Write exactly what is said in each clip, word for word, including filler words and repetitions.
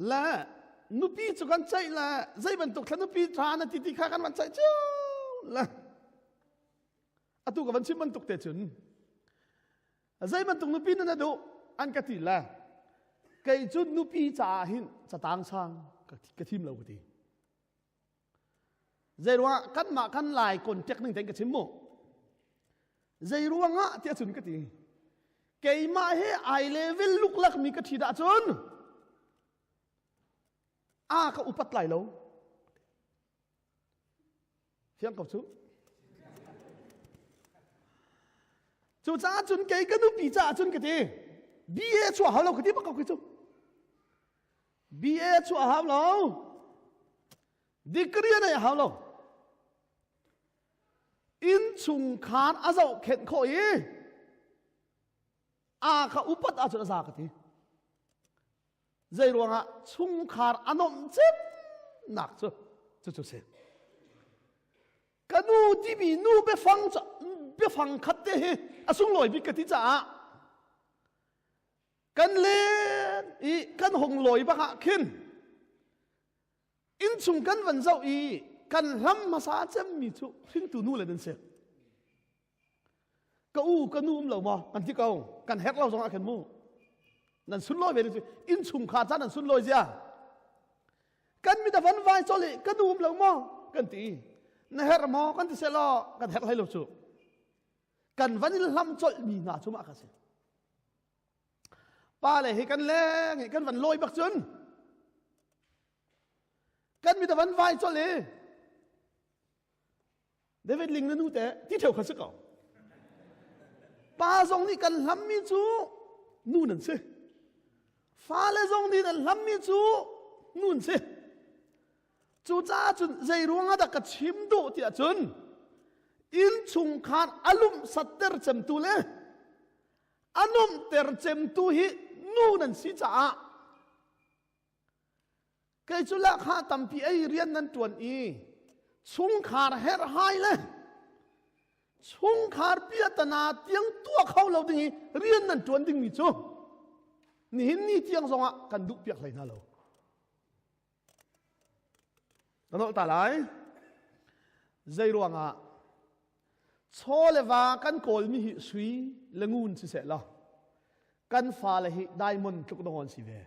Le nupi cu kan ceih le zei bantuk thla nupi ṭha na titi kha kan van ceih cio le. Atu ka van chim bantuk te cun zei bantuk nupi na na duh an ka ti le kei cun nupi caah hin catang sang ka, ka thim lo ka ti. Zeiruangah kanmah kan lai contact ning teng ka chim mu. Zeiruangah tiah cun ka ti. Keimah he eye level luklak mi ka ṭhit ahcun a ka upat lai lo. Fiang ko cu. Cucaah cun kei ka nupi caah cun ka ti. B A chuah hau lo ka ti bak ko cu. B A chuah hau lo. Degree a nei hau lo. Innchungkhar a zohkhenh khawh i a ka upat ahcun a za ka ti. Zeiruangah chungkhar a nuamh cemnak cu cucu si. Ka nu timi nu biafang cu, biafang khat te hi a sunglawi bik ka ti caah kan len i kan hung lawi bak ah khin innchung kan van zoh i kan hlam hmasa cemmi cu hringtu nu le nan si. Ka u, ka nu um lo maw? Kan ti ko. Kan herh lo zongah kan mu. Nan sunlawi ve ding cu. Innchungkhar ca nan sunlawi zia. Kan mit a van vai colh i ka nu um lo maw? Kan ti. Na herh maw? Kan ti sehlaw kan herh hlei lo cu. Kan van in hlam colhmi hna cu mah kha si. Pa le hi kan leng i kan van lawi bak cun kan mit a van vai colh i David Ling na nute ti ṭheu kha si ko. Pa zong nih kan hlammi cu nu nan si. Fale zong nih nan hlammi cu nu nan si. Cucaah cun zeiruangah dah ka chim duh tiah cun innchungkhar a lumhsatter cemtu le a nuamhter cemtu hi nu nan si caah kei cu lahkhah tampi ei rian nan ṭuan i chungkhar herh hai le chungkhar piahtana tiang tuah kho lo ding i rian nan ṭuan dingmi cu nihin ni tiang zongah kan duhpiak hlei hna lo. Ka nolh ta lai. Zeiruangah chaw le va kan kawlmi hi sui le ngun si seh law kan fale hi diamond tluk nangawn si ve.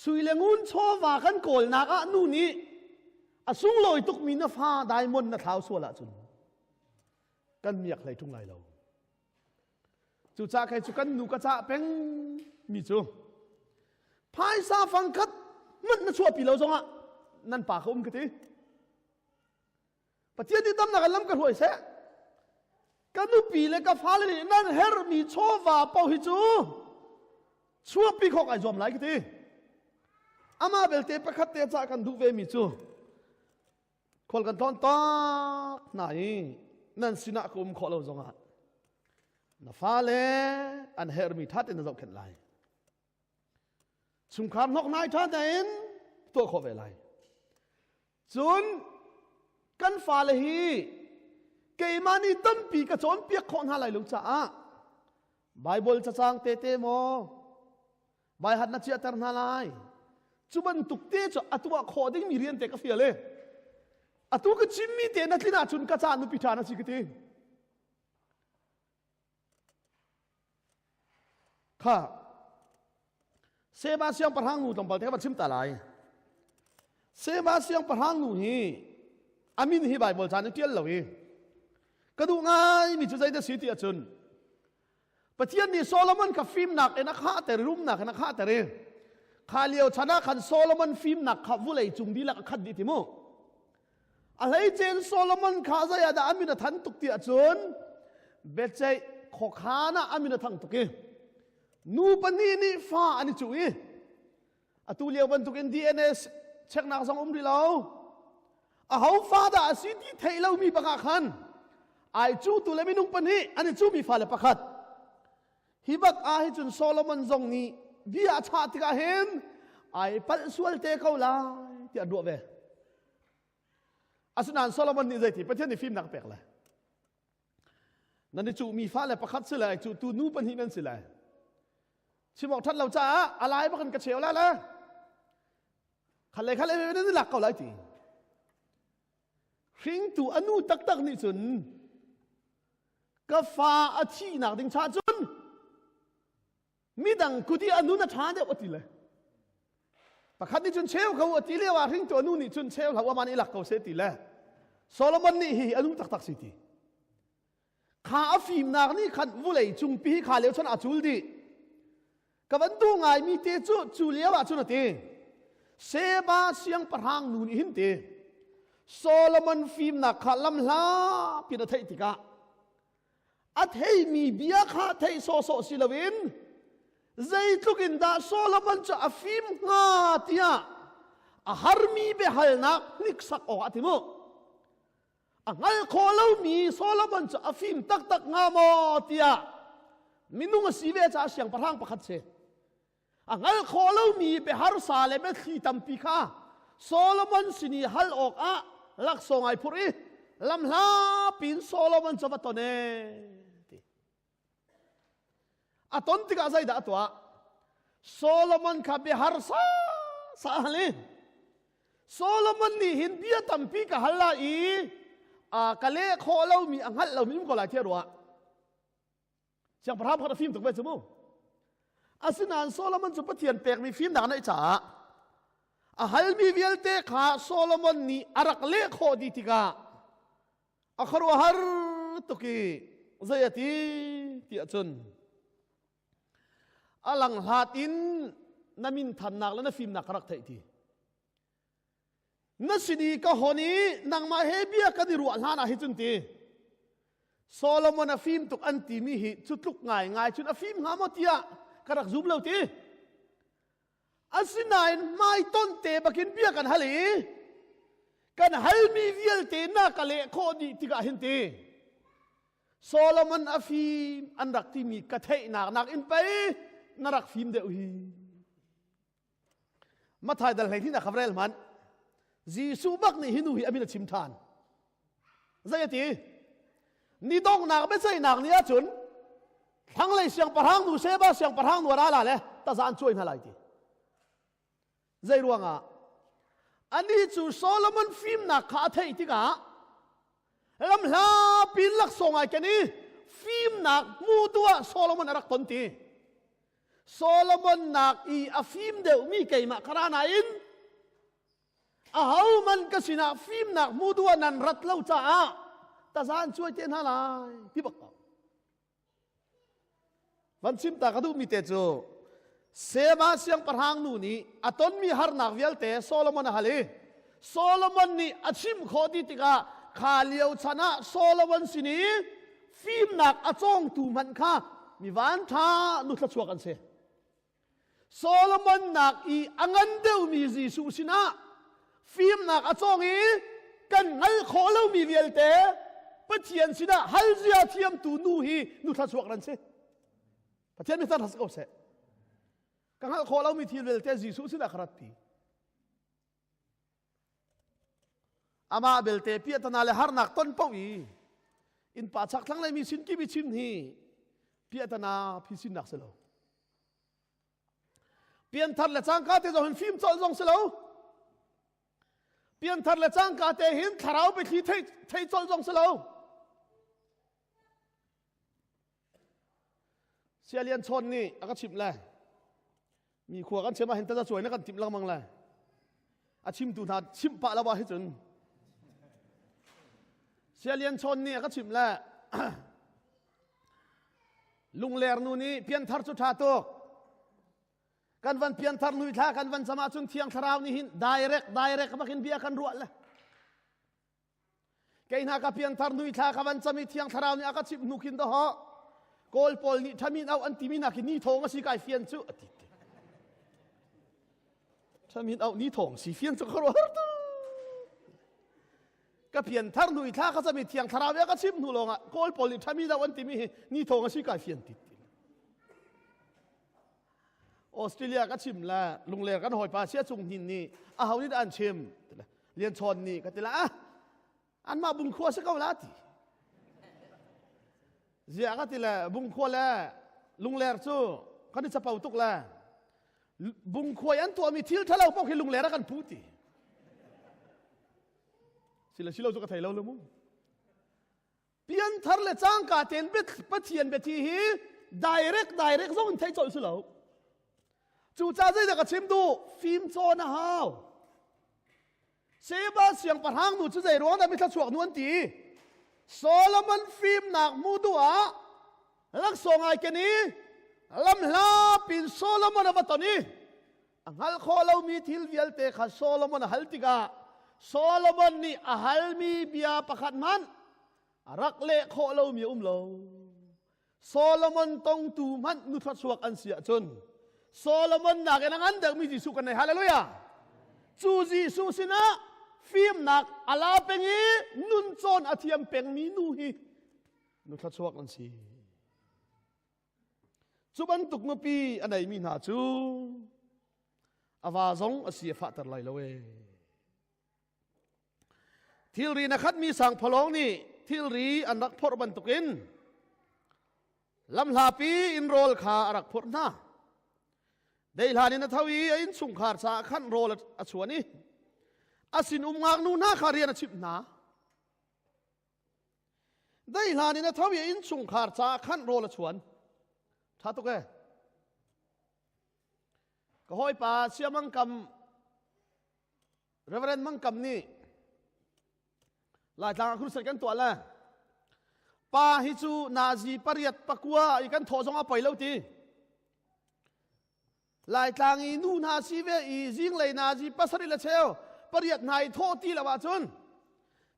Sui le ngun chaw va kan kawlnak ah nu nih a sunglawi tukmi na fa diamond na thlau sual ahcun kan miak hlei ṭung lai lo. Cucaah kei cu kan nu ka cah peng mi cu phaisa fangkhat hmanh na chuahpi lo zongah nan pa ka um ka ti. Pathian nih damnak an lam ka hruai seh. Ka nupi le ka fale nih nan herhmi chawva paoh hi cu chuahpi khawh ai zuam lai ka ti. Amah belte pakhat te cah kan duh ve mi cu khual kan tlawn tak hna i nan sinah ka um khawh lo zongah na fale an herhmi ṭha tein na zohkhenh lai. Chungkhar hnawk nai ṭha tein tuah khawh ve lai. Cun kan fale hi keimah nih tampi ka cawnpiak khawh hna lai lo caah Baibal cacang tete maw, baihat na ciahter hna lai. Cu bantuk te cu a tuah khawh dingmi rian te ka fial i atu ka chimmi te na tlin ahcun ka caah nupi ṭha na si ka ti. Kha Seba siangpahrang nu tlawmpal te ka van chim ta lai. Seba siangpahrang nu hi a min hi Baibal ca nih ṭial lo i ka duh ngaimi cu zeidah si ti ahcun Pathian nih Solomon kha fimnak in a khahter i rumnak in a khahter i kha lio chan ah khan Solomon fimnak kha vulei cung dihlak a khat dih ti mu. A hleice in Solomon kha zei ah dah a min a thang tuk ti ahcun biaceih khuakhan ah a min a thang tuk i nu pahnih nih fa an i cuh i atu lio bantukin D N A checknak zong um rih lo. Ahofa dah a si ti theih lomi bangah khan aa cuhtu le minung pahnih an i cuhmi fale pakhat. Hi bak ah hi cun Solomon zong nih bia a chah tikah hin aa palh sual te ko lai tiah an ruah ve. Asinain Solomon nih zeiti Pathian nih fimnak a pek lai. Nan i cuhmi fale pakhat si lai, cuhtu nu pahnih nan si lai. Simawh ṭhat lo caah a lai bakin ka cheu lai lai. Khat le khat le veve nih lak ko lai ti. Hringtu a nu taktak nih cun ka fa a thihnak ding cha cun midang kut ih a nun a ṭha deuh a ti le. Pakhat nih cun cheu ko a ti lio ah hringtu a nu nih cun cheu hlah uh a man i lak ko seh ti le. Solomon nih hi a nu taktak si ti. Kha a fimnak nih khan vulei cungpi hi kha lio chan a cul dih. Ka van duh ngai mite cu cu lio ah cun a ti. Seba siangpahrang nu nih hin ti. Solomon fimnak kha lamhla pin a theih tikah a theihmi bia kha theih sawhsawh si loin, zeitluk in dah Solomon cu a fim hnga tiah a harmi biahalnak hniksak awk a ti mu. A hngalh khawh lomi Solomon cu a fim taktak hnga maw tiah minung a si ve caah siangpahrang pakhat si. A hngalh khawh lomi biaharsa le biathli tampi kha Solomon sin ih hal awkah laksawng ah phurh ih lamhlapi in Solomon cu va ton e ti. A ton tikah zeidah a tuah? Solomon kha biaharsa sa a hal ih Solomon nih hin bia tampi ka hal lai ih, a, ka leh khawh lomi a hngalh lomi um ko lai ti a ruah. Siangpahrang pakhat a fim tuk ve cu mu. Asinain Solomon cu Pathian pekmi fimnak a neih caah a halmi vialte kha Solomon nih a rak leh khawh dih tikah a khuaruahhar tuk ih zei a ti tiah cun, a langhlat in na minthannak le na fimnak ka rak theih ti. Na sin ih ka hon ih nangmah he bia kan i ruah hlanah hi cun ti. Solomon a fim tuk an timi hi cu tluk ngaingai cun a fim hnga maw tiah ka rak zum lo ti. Asinain hmai tonte bakin bia kan hal ih kan halmi vialte na ka leh khawh dih tikah hin ti. Solomon a fim an rak timi ka theihnak nakin pei na rak fim deuh hi. Matthai dal hleihnih na kha va rel hmanh. Jesuh bak nih hi nu hi a min a chim ṭhan. Zei a ti? Ni donghnak biaceihnak ni ahcun thlanglei siangpahrang nu, Seba siangpahrang nu a ra lai le taza an cuai hna lai ti. Zei ruangah? Anih cu Solomon fimnak kha a theih tikah lamhlapi in laksawng ah ken ih fimnak hmuh tu ah Solomon a rak ton ti. Solomon nak ih a fim deuhmi keimah ka ra nain ahohmanh ka sinah fimnak hmuh tu ah nan rat lo caah taza an cuai te hna lai ti bak ko. Van chim ta ka duhmi te cu Seba siangpahrang nu nih a tonmi harnak vialte Solomon a hal ih Solomon nih a chimh khawh dih tikah kha lio chan ah Solomon sin ih fimnak a cawngtu hmanh kha mi vanṭha nu thluachuak an si. Solomon nak ih a ngan deuhmi Jesuh sinah fimnak a cawng ih kan hngalh khawh lomi vialte Pathian sinah halzia thiamtu nu hi nu thluachuak nan si. Pathian min thangṭhat ko seh. Ka hngalh khawh lomi thil vialte Jesuh sinah ka ratpi. Amah belte piahtana le harnak ton paoh ih innpah chak thlanglei mi sin kip ih chim hi. Piahtana phisinnak si lo. Pianthar le cangkate zong hin fim colh zong si lo. Pianthar le cangkate hin thlarau biathli thei, thei colh zong si lo. Sia Lian Chawn nih a ka chimh le mi khua kan chem ah hin taza cuai na kan timh lengmang le a chimtu hna chimh pah lo ah hi cun Sia Lian Chawn nih a ka chimh le Lungler nu nih pianthar cu ṭha tuk. Kan van pianthar hnuithla kan van cam ahcun Thiang Thlarau nih hin direct, direct bakin bia kan ruah le. Kei hna ka pianthar hnuithla ka van cam ih Thiang Thlarau nih a ka chimh hnu khin dawh. Kawl pawl nih ṭhamin auh an timi hna khi ni thawng a si kai fian cu a ti. Ṭhamin auh ni thawng si fian cu ka ruah har tu. Ka pianthar hnuithla ka cam ih Thiang Thlarau nih a ka chimh hnu lawngah Kawl pawl nih ṭhamin auh an timi hi ni thawng a si kai fian ti. Australia ka chim le Lungler kan hawipa Sia Cung Hnin nih aho nih an chim? Lian Chawn nih ka ti le, ah, anmah Bungkhua si ko la ti. Ziah ka ti le Bungkhua le Lungler cu Kan i capo tuk le. Bungkhuai an tuahmi thil ṭha lo pawh khi lungler a kan put hi. Sila silo cu ka thei lo le mu. Pianthar le cangka ten bia, Pathian bia thi hi direct, direct zong in theih colh si lo. Cucaah zeidah ka chim duh? Fimcawn a hau. Seba siangpahrang nu cu zei ruangah mi thluachuak nu an ti? Solomon fimnak hmuh duh ah laksawng ngai ken i lamhlap in Solomon a va ton i a hngal khawh lomi thil vialte kha Solomon a hal tikah Solomon nih a halmi bia pakhat hmanh a rak leh khawh lomi a um lo. Solomon tongtu hmanh nu thluachuak an si ahcun Solomon nakin a ngan deuhmi Jesuh kan nei. Hallelujah! Cu Jesuh sinah fimnak a la peng i nuncawn a thiam pengmi nu hi nu thluachuak an si. Cu bantuk nupi a neimi hna cu a va zong a si a fahter lai lo e. Thilri na khatmi sangphawlawng nih thilri an rak phorh bantukin lamhlapi in rawl kha a rak phorh hna. Deihlan in a tho i a innchungkhar caah khan rawl a, a chuan i a sin um ngak nu hna kha rian a chimh hna. Deihlan in a tho i a innchungkhar caah khan rawl a chuan. Ṭha tuk e. Ka hawipa Sia Mangkam, Reverend Mangkam nih Laitlang ah crusade kan tuah le pa hi cu nazi pariat pakua i kan thawh zong a poi lo ti. Laitlang i nu hna si ve i zinglei nazi pasarih le cheu pariat hna i thawh ti lo ahcun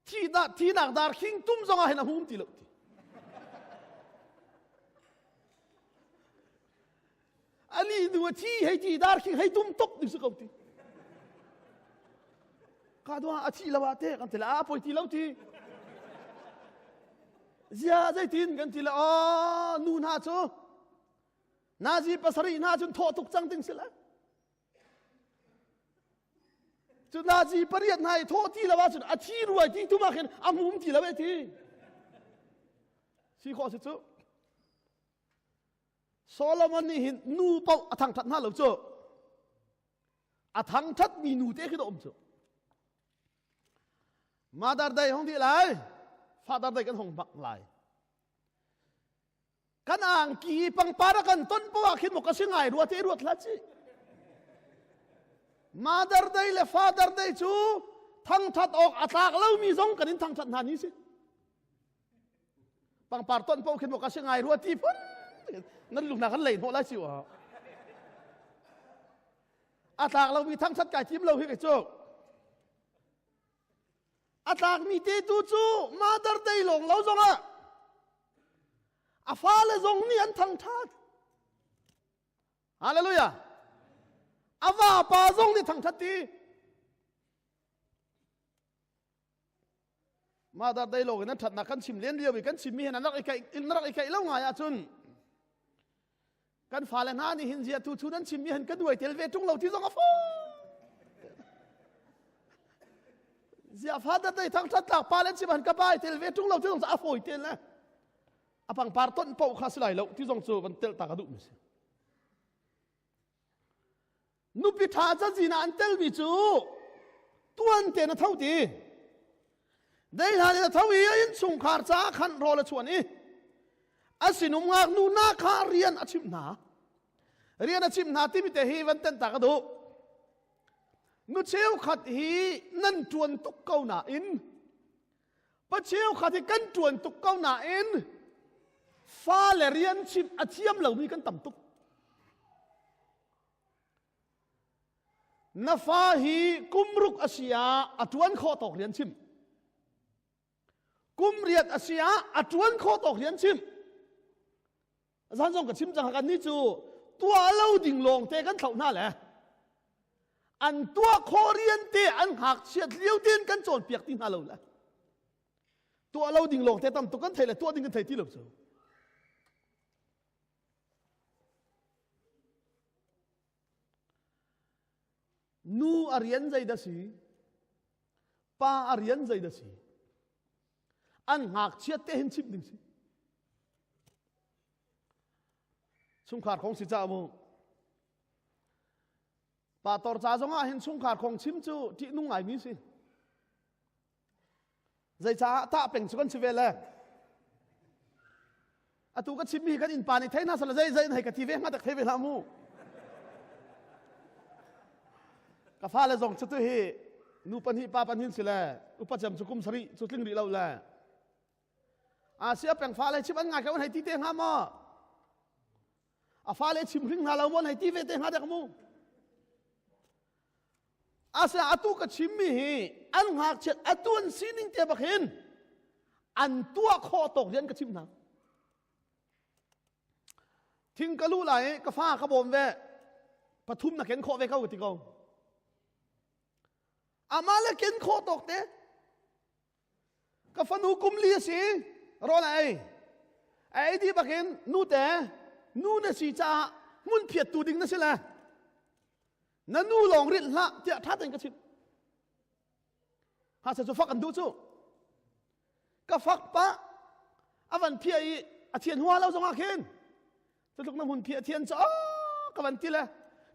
thi da, thinak dar khing tum zong ah hin a hmum ti lo ti. A lih nu a thi hei ti dar khing hei tum tuk ding si ko ti. Ka duh a thi lo ah te kan ti le a poi ti lo ti. Zia zeitin kan ti le aw nu hna cu nazi pasarih hna cun thawh tuk cang ding si le. Cu nazi pariat hna i thawh ti lo ahcun a thi ruai ti tum ah khin a hmum ti lo e ti. Si khawh si cu. Solomon nih hin nu paoh a thangṭhat hna lo cu. A thangṭhatmi nu te khi dah um cu. Mother Day hong dih lai, Father Day kan hong hmang lai. Kan angki pangpar a kan ton paoh ah khin maw ka si ngai ruat i ruat hlah cih. Mother Day le Father Day cu thangṭhat awk a tlak lomi zong kan in thangṭhat hna ni si. Pangpar ton paoh khin maw ka si ngai ruat i phun nan lungnak kan lei hnawh lai si uh a. A tlak lomi thangṭhat kai tim lo hi ka cu. A tlakmi te tu cu Mother Day lawng lo zongah a fale zong nih an thangṭhat. Hallelujah! A vapa zong nih thangṭhat ti. Mother Day lawngin an ṭhatnak kan chim len lio i kan chimmi hin an rak i kaih, in rak i kaih lo ngai ahcun kan fale hna nih hin zia tu cu nan chimmi hin ka duai tel ve ṭung lo ti zong a fawi. Zia Father Day thangṭhat tlak pa le chim hin ka bai tel ve ṭung lo ti zong a fawi tel le a pangpar ton paoh kha si lai lo ti zong cu van telh ta ka duhmi si. Nupi ṭha cazin ah an telmi cu tuan tein a tho ti. Deihlan in a tho i a innchungkhar caah khan rawl a chuan i a sin um ngak nu hna kha rian a chimh hna. Rian a chimh hna timi te hi van tenh ta ka duh. Nu cheukhat hi nan ṭuan tuk ko nain Pa cheukhat hi kan ṭuan tuk ko nain fale rian chimh a thiam lomi kan tam tuk. Na fa hi kum ruk a si ah a ṭuan khawh tawk rian chimh. Kum riat a si ah a ṭuan khawh tawk rian chimh. Zan zong ka chim cang, kan ni cu tuah lo ding lawngte kan thlauh hna le an tuah khawh riante an ngakchiat lio tein kan cawnpiak ti hna lo le tuah lo ding lawngte tam tuk kan theih le tuah ding kan thei ti lo cu. Nu a rian zeidah si? Pa a rian zeidah si? An ngakchiat te hin chimh ding si. Chungkhar khawng si ca mu. Pastor ca zongah hin chungkhar khawng chim cu ṭihnung ngai mi si. Zei ca tah peng cu kan si ve le. Atu ka chimmi hi kan innpa nih thei hna sala zei zei in hei ka ti ve hngatak thei ve hlah mu. Ka fale zong cu tu hi nu pahnih pa pahnih si le upa cem cu kum sarih cu tling rih lo le. A sia peng fale chim an ngai ka un hei ti te hnga maw? A fale chim hring hna lo maw hei ti ve te hnga dek mu. A sia atu ka chimmi hi an ngakchiat atu an sining te bak hin an tuah khawh tawk rian ka chim hna. Thing ka luh lai ka fa ka bawm ve. Pathum na ken khawh ve ko ka ti ko. Amah le ken khawh tawk te. Ka fanu kum li a si. Rawl a ei. A ei dih bakin nute nu na si caah hmun phiattu ding na si le na nu lawng rilh hlah tiah ṭha tein ka chim. Hasa cu fak an duh cu. Ka fak pah a van phiah i a thian hua lo zongah khin. Tutluk na hmun phiah a thian cu aw ka van ti le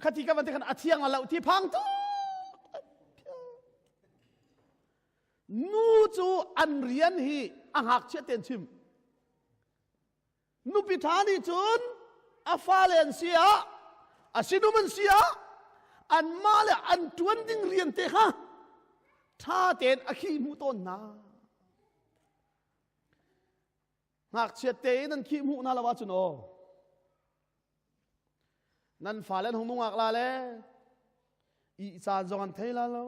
khati ka van ti khan a thiang a lo ti phang tu. Nu cu an rian hi a ngakchiat tein chim. Nupi ṭha nih cun a fale an si ah, a sinum an si ah, anmah le an ṭuan ding rian te kha ṭha tein a khih hmuh tawn hna. Ngakchiat tein an khih hmuh hna lo ahcun aw, nan fale an hung nungak la le, ih caan zong an thei la lo,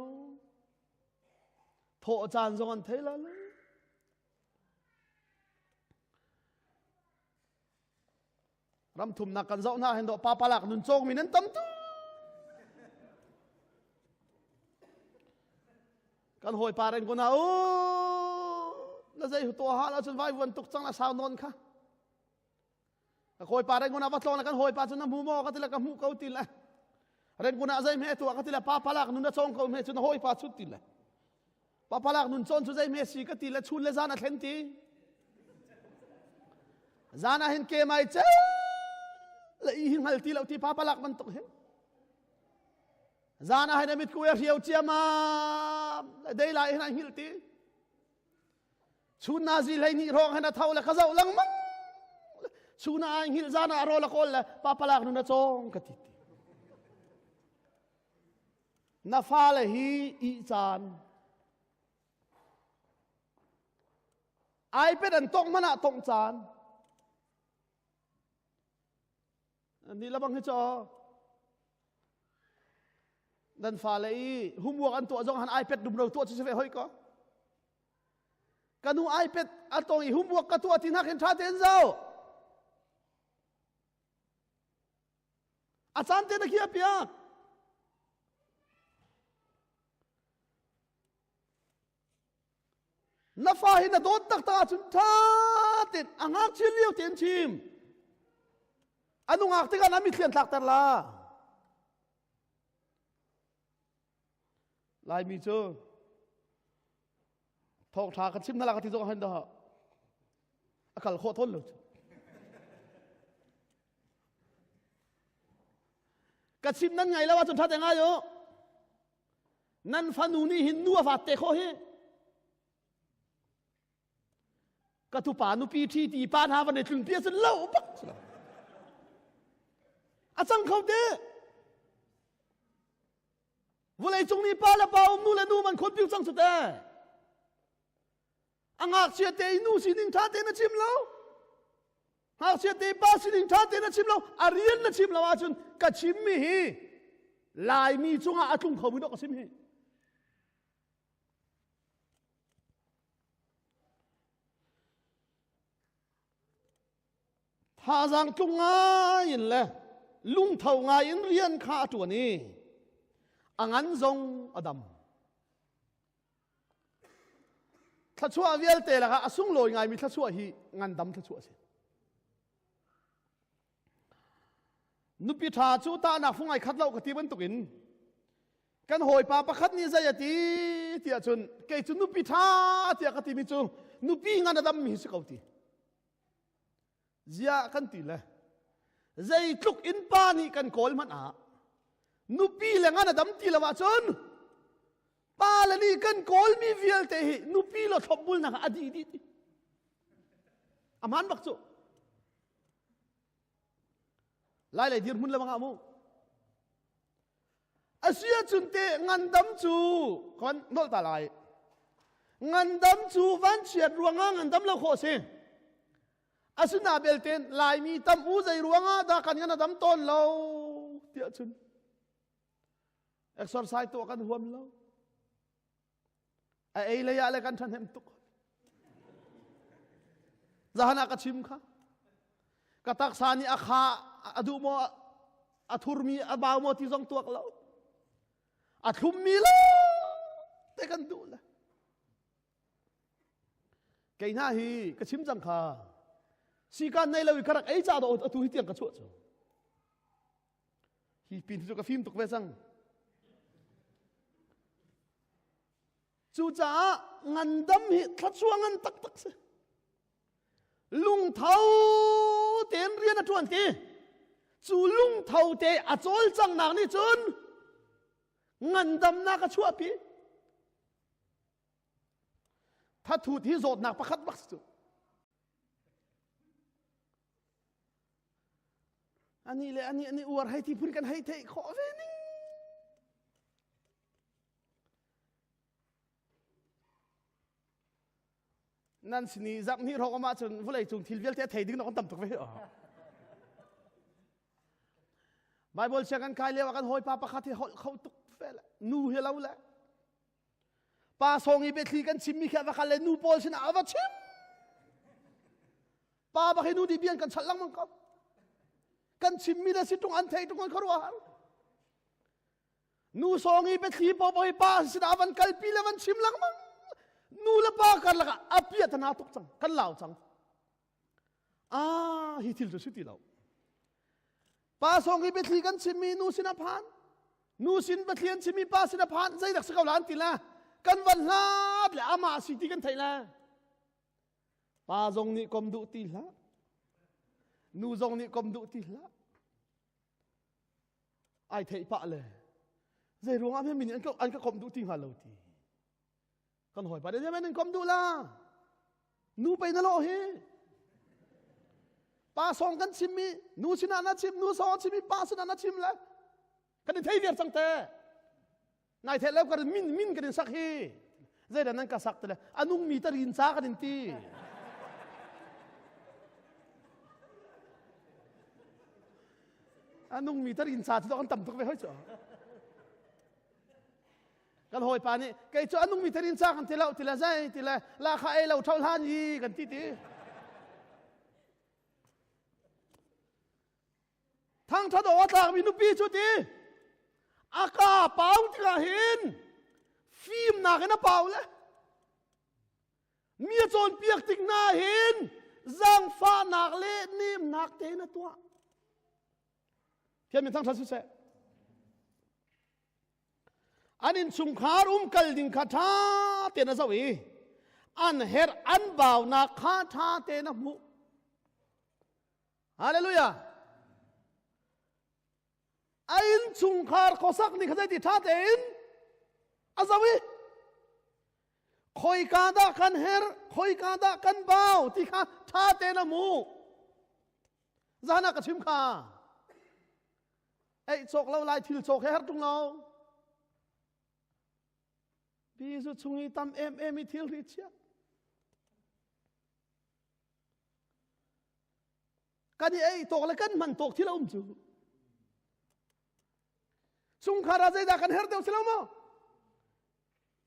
thawh caan zong an thei la lo. Ramthumnak kan zoh hna hin dawh papalak nun cawngmi nan tam tu. Kan hawipa Rangoon ah u na zei tuah hal ahcun vaivuan tuk cang a sau nawn kha. Ka hawipa Rangoon ah va tlawng le kan hawipa cu na hmu maw ka ti le ka hmuh ko ti le. Rangoon ah zei hme tuah ka ti le papalak nun a cawng ko hme cu na hawipa cu ti le. Papalak nun cawn cu zei hme si ka ti le chun le zan a thlen ti. Zan ah hin kemai cel le i hi hngal ti lo ti papalak bantuk hi. Zan ah hin a mitku e hriau ciamam le dei lai hin a hngilh ti. Chun nazi hlei hnih hrawng hin a tho le ka zoh lengmang. Chun a hngilh zan ah a rawl a kawl le papalak nun a cawng ka ti ti. Na fale hi ih caan. iPad an tongh hmanah tongh caan. Nih lamang hi cu. Nan fale i homework an tuah zong han iPad dumro tuah cu si ve hoih ko. Ka nu iPad a tong i homework ka tuah ti hnakin ṭha tein zoh. A caan te na khi a piak. Na fa hi na dawt taktak ahcun ṭha tein a ngakchia lio tein chim. A nungak tikah na mitthli an tlakter la. Laimi cu thawngṭha ka chim hna la ka ti zong hen dah a kal khawh tawn lo cu. Ka chim nan ngai lo ahcun ṭha te ngai uh. Nan fanu nih hin nu a fate khawh hi. Ka tupa nupi ṭhi ti pa hna van i tlunpi ahcun lo bak si lo. A cang kho te. Vawleicung nih pa le pa um nu le nu man khuapi cang cu te. A ngakchia te i nu sining ṭha te na chim lo. Ngakchia te i pa sining ṭha te na chim lo. A rian na chim lo ahcun ka chimmi hi Laimi cungah a tlung khomi dawh ka chim hi. Thazaang tlung ngai in le lungtho ngai in rian kha a ṭuan i a ngan zong a dam. Thluachuah vialte lakah a sunglawi ngaimi thluachuah hi ngandam thluachuah a si. Nupi ṭha cu tahnak fung ai khat lo ka ti bantukin kan hawipa pakhat nih zei a ti tiah cun kei cu nupi ṭha tiah ka timi cu nupi ngan a dammi hi si ko ti. Ziah kan ti le Zeitluk in pa nih kan kawl hmanh ah nupi le ngan a dam ti lo ahcun pa le nih kan kawl mi vialte hi nupi lo thlopbul nak a dih dih ti. A hmaan bak cu Lailei dirhmun le bangah mu. A si ahcun teh ngandam cu kan nolh ta lai. Ngandam cu vanchiat ruangah ngandam lo khawh a si. Asinain belte in Laimi tam u zei ruangah dah kan ngan a dam tawn lo tiah cun exercise tuah kan huam lo. A ei lei ah le kan ṭhahnem tuk. Zahan ah ka chim kha. Ka taksa nih a kha a duh maw, a thurmi a bau maw ti zong tuak lo. A thlummi lo te kan duh le. Kei hna hi ka chim cang kha. Sikan nei lo i ka rak ei cah dawh atu hi tiang ka chuah cu. Hi pin hi cu ka fim tuk ve cang. Cucaah ngandam hi thluachuah ngan taktak si. Lungtho tein rian a ṭuan ti. Cu lungtho te a cawlcangnak nih cun ngandamnak a chuahpi. Thathut hi zawtnak pakhat bak si cu. Anih le anih, anih uar hei ti phun kan hei theih khawh ve ning. Nan sini zak nih rawk amah cun vulei cung thil vialte a thei ding nak kan tam tuk ve hi aw. Baibal siang kan kai lio ah kan hawipa pakhat hi holh kho tuk ve le nu hi lo le. Pa sawng i biathli kan chimmi khi a va khat le nu pawl sinah a va chim. Pa bak hi nu nih bian kan chalh lengmang ko. Kan chimmi le si ṭung an theih ṭung an khuaruahhar. Nu sawng i biathli pawl bak hi pa sinah a van kalpi le van chim lengmang. Nu le pa karlak ah a piahtana tuk cang, kan lau cang. Ah, hi thil cu si ti lo. Pa sawng hi biathli kan chimmi nu sin a phan. Nu sin biathli an chimmi pa sin a phan. Zeidah si ko la an ti le kan van hlat le amah a si ti kan theih le. Pa zong nih kom duh ti hlah. Nu zong nih kom duh ti hlah. Ai theih pah le. Zei ruangah mi nih an ka, an ka kom duh ti hnga lo ti. Kan hawipa nih, "Ziah men in kom duh la? Nu pei na lawh hi. Pa sawng kan chimmi, nu sinah na chim, nu sawng a chimmi, pa sinah na chim le. Kan i thei viar cang te. Nai theih lo kan min, min kan in sak hi. Zeidah nan ka sak te le, a nungmi ta rinca kan in ti." A nungmi ta rinca cu kan tam tuk ve hoi cu. Kan hawipa nih, "Kei cu a nungmi ta rinca kan ti lo," ti le, zei ti le, "Lakha ei lo ṭhauh hlan hi," kan ti ti. Thangṭhat aw a tlakmi nupi cu ti, a ka pau tikah hin fimnak in a pau le mi a cawnpiak tik hna hin zangfahnak le nemnak tein a tuah. Thiam in thangṭhat siseh. An innchungkhar um kal ding kha ṭha tein a zoh i an herh an baunak kha ṭha tein a hmuh. Halleluiah. A innchungkhar khuasak ning kha zeiti ṭha tein a zoh i khoika dah kan herh, khoika dah kan bau ti kha ṭha tein a hmuh. Zan ah ka chim kha. Ei cawk lo lai thil cawk he herh tung lo. Bizu chung i tam em em i thil ri cia. Kan i ei tawk le kan hman tawk thil a um cu. Chungkhar ah zeidah kan herh deuh si lo maw?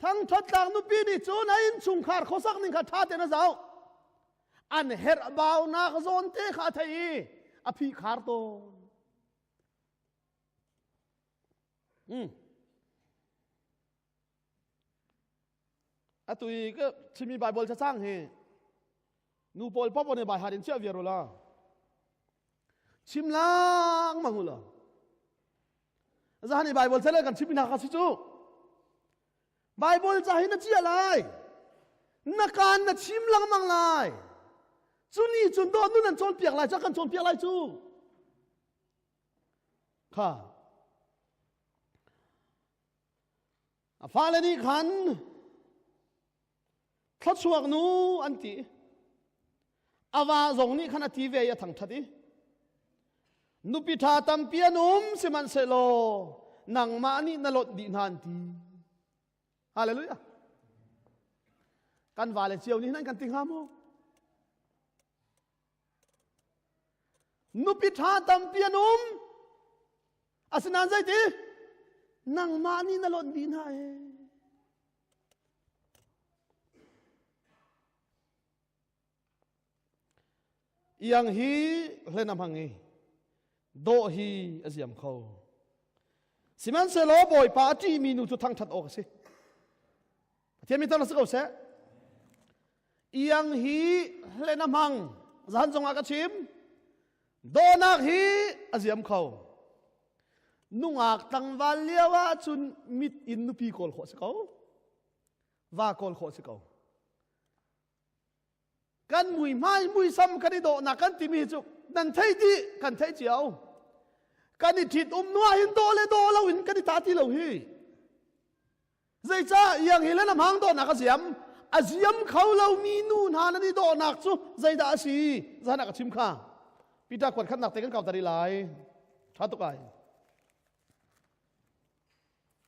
Thangṭhat tlak nupi nih cun a innchungkhar khuasak ning kha ṭha tein a zoh. An herh baunak zawn te kha a theih i a phihkhar tawn. Hmm. Atu i ka chimmi Baibal cacang hi nu pawl pawpaw nih baihat in ciah viar uhla chim lengmang uhla. Zan hi Baibal ca le kan chimmi hna kha si cu Baibal ca hi na ciah lai, na kan na chim lengmang lai. Cu ni cun dawn nun an cawnpiak lai, cu kan cawnpiak lai cu. Kha a fale nih khan, "Thluachuak nu," an ti. A va zong nih khan a ti ve i a thangthat i, "Nupi ṭha tampi an um, sihmanhsehlaw nangmah nih na lot dih hna," an ti. Halleluiah. Kan vale cio ni hna in kan ti hnga maw? Nupi ṭha tampi an um, asinain zei ti? "Nangmah nih na lot dih hna e." Iang hi hlen a hmang i, dawh hi a ziam kho. Sihmanhsehlaw Bawipa a ṭihmi nu cu thangṭhat awk a si. Pathian min thang si ko seh. Iang hi hlen a hmang, zahan zongah ka chim. Dawhnak hi a ziam kho. Nungak tlangval lio ahcun mit in nupi kawl khawh si ko. Va kawl khawh si ko. Kan muihmai muisam kan i dawhnak kan timi hi cu nan theih dih, kan theih cio. Kan i ṭhit um hnuah hin dawh le dawh lo in kan i ta ti lo hi. Zeicah? Iang hi le na hmang dawhnak a ziam, a ziam kho lomi nu hna nan i dawhnak cu zeidah a si? Zahan ah ka chim kha. Peter kuat khatnak te kan kauter i lai. Ṭha tuk ai.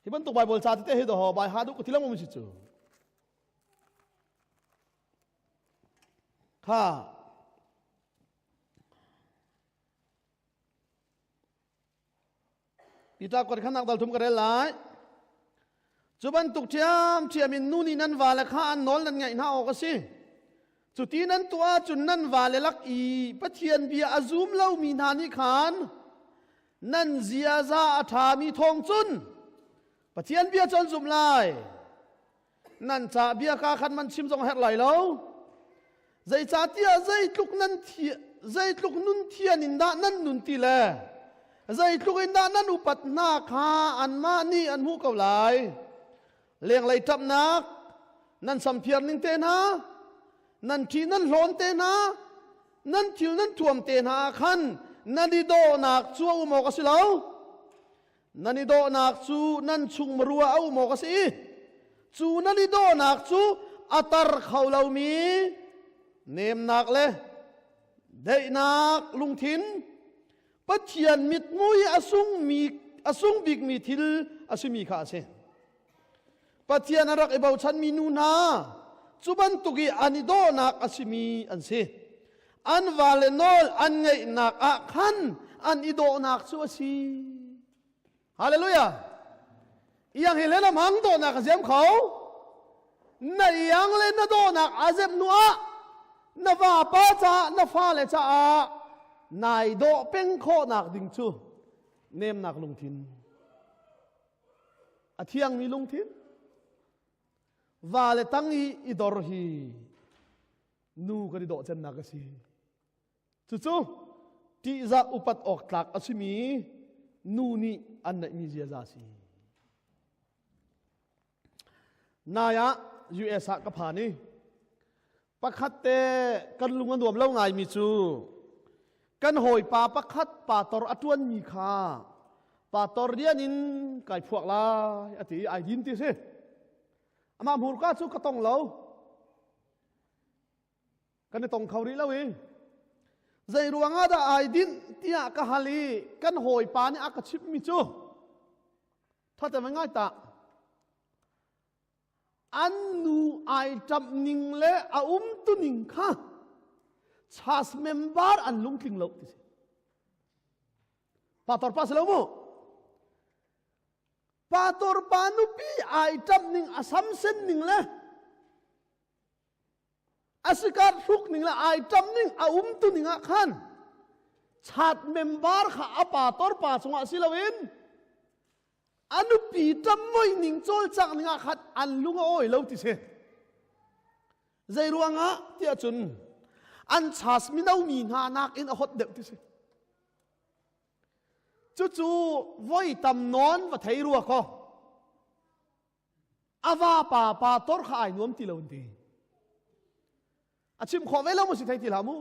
Hi bantuk Baibal ca tete hi dawh, bai ha duh ka ti lam um si cu. Kha. Peter kuat khatnak dal thum ka rel lai. Cu bantuk ṭhiamṭhiam in nu nih nan vale kha an nawl nan ngaih hna awk a si. Cuti nan tuah ahcun nan vale lak i Pathian bia a zum lomi hna nih khan nan ziaza a ṭhami thawng cun Pathian bia cu an zumh lai. Nan cah bia ka khan man chim zong a herh lai lo. Zeicahtiah zeitluk nan thi-, zeitluk nun thian in dah nan nun ti le zeitluk in dah nan upat hna kha anmah nih an hmuh ko lai. Lenglei ṭapnak, nan samphiar ning te hna, nan ṭhih nan hlawn te hna, nan thil nan thuam te hna ah khan nan i dawhnak cu a um awk a si lo. Nan i dawhnak cu nan chung muru ah a um awk a si i, cu nan i dawhnak cu a tar kho lomi nemnak le daihnak lungthin, Pathian mithmui a sungmi, a sung bikmi thil a simi kha a si. Pathian a rak i bochanmi nu hna cu bantuk i an i dawhnak a simi an si. An vale nawl an ngeihnak ah khan an i dawhnak cu a si. Halleluiah. Iang hi le na hmang dawhnak a ziam kho. Na iang le na dawhnak a zem hnuah na vapa caah, na fale caah nai dawh peng khawhnak ding cu nemnak lungthin, a thiangmi lungthin, vale tang i i dor hi nu kan i dawh cennak a si. Cucu ṭihzah upat awk tlak a simi nu nih an neihmi ziaza a si. Nai ah U S ah ka phan i pakhatte kan lung a nuam lo ngaimi cu kan hawipa pakhat pastor a ṭuanmi kha pastor rian in kai phuak lai a ti i ai din ti si. Amah hmurka cu ka tong lo. Kan i tong kho rih lo i, "Zei ruangah dah ai dinh?" tiah ka hal i kan hawipa nih a ka chimmi cu, ṭha tein va ngai ta, an nu ai ṭamh ning le a umtu ning kha church member an lungtling lo ti si. Pastor pa si lo mu. Pastor pa nupi ai ṭamh ning, a samsen ning le a sikar hruk ning le ai ṭamh ning a umtu ning ah khan church member kha a pastor pa cungah si loin a nupi ṭamh moih ning cawlcangh ning ah khan an lung a awi lo ti si. Zei ruangah tiah cun an church mino mi hna nakin a hot deuh ti si. Cucu voi tam nawn va thei rua ko. A vapa pastor kha ai nuam ti lo an ti. A chim khawh ve lo maw si thei ti hlah mu.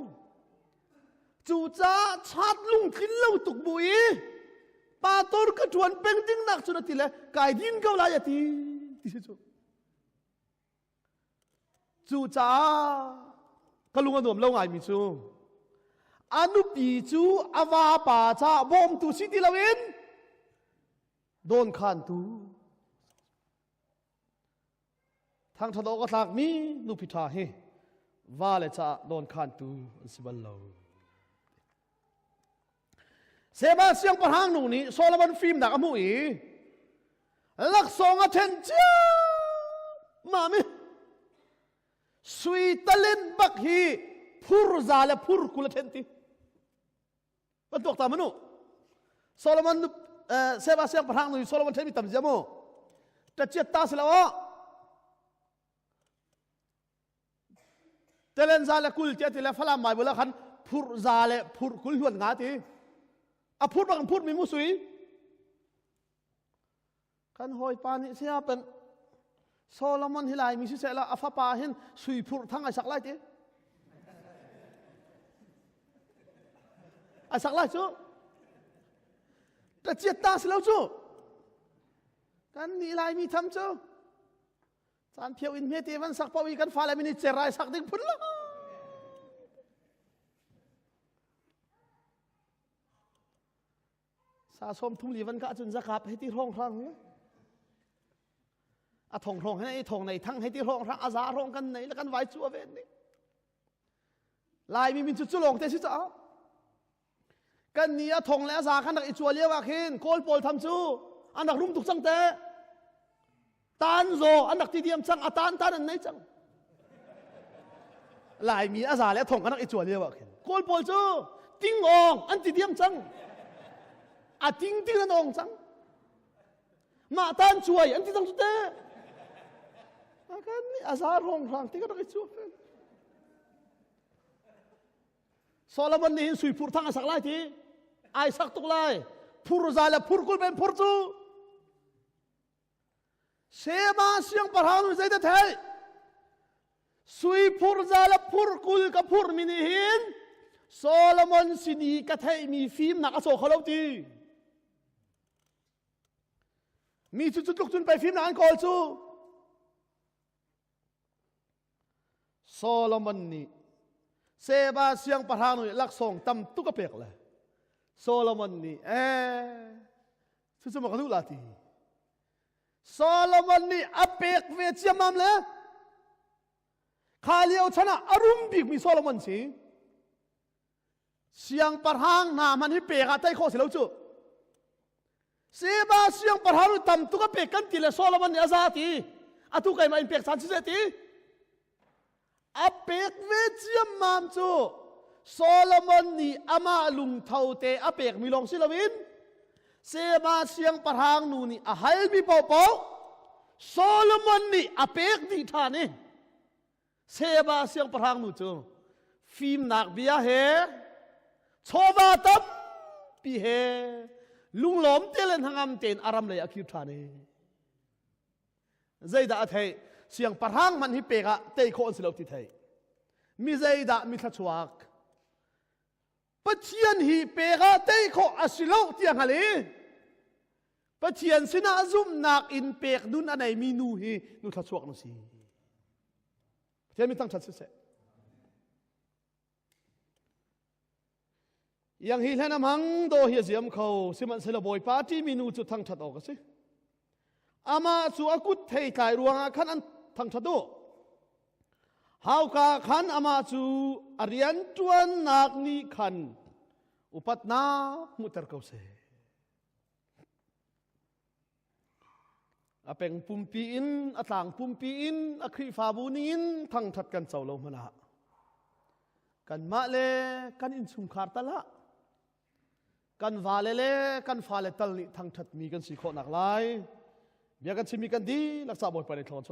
Cucaah church lungtlin lo tuk bu i Pastor ka ṭuan peng ding nak cun a ti le, kai din ko lai a ti, ti si cu. Cucaah ka lung a nuam lo ngaimi cu a nupi cu a vapa caah bawmtu si ti loin dawnkhantu. Thangṭhat awk a tlakmi nupi ṭha hi va le caah dawnkhantu an si bal lo. Seba siangpahrang nu nih Solomon fimnak a hmuh i laksawng a ṭhen ciammam i sui talent bak hi phur za le phur kul a ṭhen ti. Van tuak ta manu. Solomon nu, eh, Seba siangpahrang nu hi Solomon ṭhenmi tam zia mu. Ṭaciat ta si lo aw. Talent za le kul tiah ti le Falam mai bula khan phur za le phur kul hluan nga ti. A phur bang phur mi mu sui. Kan hawipa nih sia peng Solomon hi lai mi siseh la a fapa hin sui phur thang ai sak lai ti. Ai sak lai cu. Ṭaciat ta si lo cu. Kan nih lai mi tham cu. Caan phiau in hmete van sak paoh i kan fale min i cerai sak ding phun lo. Sa sawm thum li van kah cun zakap hei ti hrawnghrang. A thong hrawng hei thong nei thang hei ti hrawnghrang a za hrawng kan nei le kan vai cu a ven ni. Laimi min cu cu lawngte si caah. Kannih a thong le a za kan rak i cuah lio ah khin Kawl pawl tham cu an rak rum tuk cangte. Tan zaw an rak ti diam cang, a tan tan an nei cang. Laimi a za le a thong kan rak i cuah lio ah khin Kawl pawl cu ting awng an ti diam cang. A ting ting an awng cang. Mah tan cuai an ti cang cu te. A kannih a za hrawnghrang te kan rak i cuah pen. Solomon nih hin sui phur thang a sak lai ti. Ai sak tuk lai. Phur za le phur kul pen phur cu. Seba siangpahrang nu zeidah theih? Sui phur za le phur kul ka phurmi nih hin Solomon sin i ka theihmi fimnak a caw kho lo ti. Mi cu cutluk cun pei fimnak an kawl cu. Solomon nih Seba siangpahrang nu nih laksawng tam tuk a pek le Solomon nih, eh, cucu maw ka duh lai ti. Solomon nih a pek ve ciammam le kha lio chan ah a rum bikmi Solomon si. Siangpahrang hna hman hi pek ah tei khawh si lo cu. Seba siangpahrang nih tam tuk a pek kan ti le Solomon nih a za ti. Atu keimah in pek caan si seh ti. A pek ve ciammam cu Solomon nih amah lungtho te a pekmi lawng si loin Seba siangpahrang nu nih a halmi paohpaoh Solomon nih a pek dih ṭhan i Seba siangpahrang nu cu fimnak bia he, chawva tampi he, lunglawm te le hnangam tein a ram lei a kir ṭhan i. Zeidah a theih? Siangpahrang hman hi pek ah tei khawh an si lo ti theih. Mi zeidah mi thluachuak? Pathian hi pek ah tei khawh a si lo tiang hal i Pathian sinah zumhnak in pek nun a neimi nu hi nu thluachuak nu si. Pathian min thangṭhat siseh. Yang hi hlen a hmang daw hi a ziam kho, sihmanhsehlaw Bawipa ṭimi nu cu thangṭhat awk a si. Amah cu a kut theitlai ruangah khan an thangṭhat uh. Hauka khan amah cu a rianṭuannak nih khan upatnak hmuhter ko seh. A peng pumpi in, a tlang pumpi in, a Khrihfabu ningin thangṭhat kan co lo hmanah kanmah le kan innchungkhar tal ah kan vale le kan fale tal nih thangṭhatmi kan si khawhnak lai. Bia kan chimmi kan dihlak caah Bawipa nih thluachuah